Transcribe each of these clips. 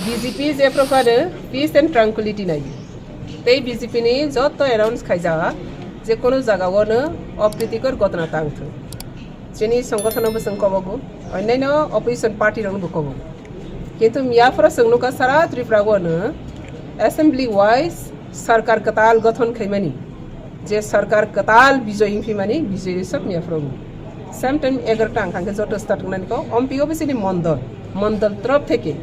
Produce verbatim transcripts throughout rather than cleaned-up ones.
B J P je prokhano peace and tranquility nai. Tei B J P ni joto announce khaijak je kono jaga o no opritikor gotna tang thung. Chini songothono bo chwng kobogo, onyaino opposition party rokno bo kobogo. Kintu miyaphoro chwng nukha sara Tripura o no assembly wise sarkar kwtal gothon khaimani, je sarkar kwtal bijoy wngphimani bijoy sab miyaphoro. Same time egarota ang khe joto start wngnani ko ompi o bisini mondol, mondol trop theke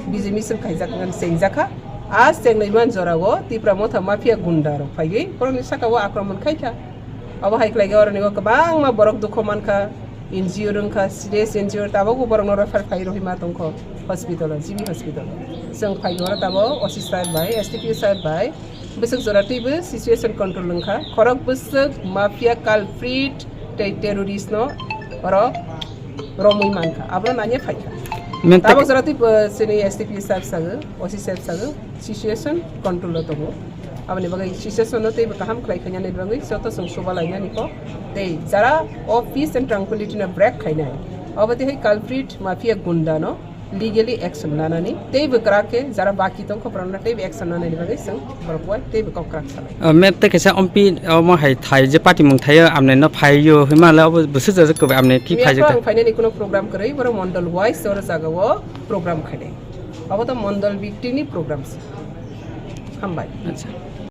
bijoy misil khaijak wngnani chengjakha. A chengnaima jorao Tipra Motha mafia gunda rok phaiwi borokni sakao akromon khaikha. Abo hai khlaikhe oroni o kwbangma borok dukho mankha, N G O rwngkha, serious N G O tabukbo borokno refer khai rohima tongkho hospital o, G B hospital o. Chwng phaigo oro tabuk O C sir bai, S D P O sir bai, bwswk jora twibo situation control wngkha, khorok bwswk mafia culprit tei terrorist no oro romwi mankha, abono nanya phaikha. Tabuk jora twi, uh, chini S D P O sir sago, O C sir sago, situation control o tongo. Aboni bagwi situation no teibo kaham khlai khainani bagwi joto chwng suba lainani kok. Tei jara o peace and tranquility no break khainai, abo tei hai culprit mafia gunda no legally action nanani teibo kwrak khe jara baki tongkha borokno teibo action nanani bagwi chwng borok bai teibo kok kwrak salai. Uh, map tei kaisa ompi omo hai thai je party mung thaio amne no phaio hima le obo bwswk jajak kok amne ki Miya phaijak to ta? Ang phainani kuno program kwrwi, borok mondol wise oro jaga o program khainai. Abo to mondol victim ni program se. Hambai. Acha.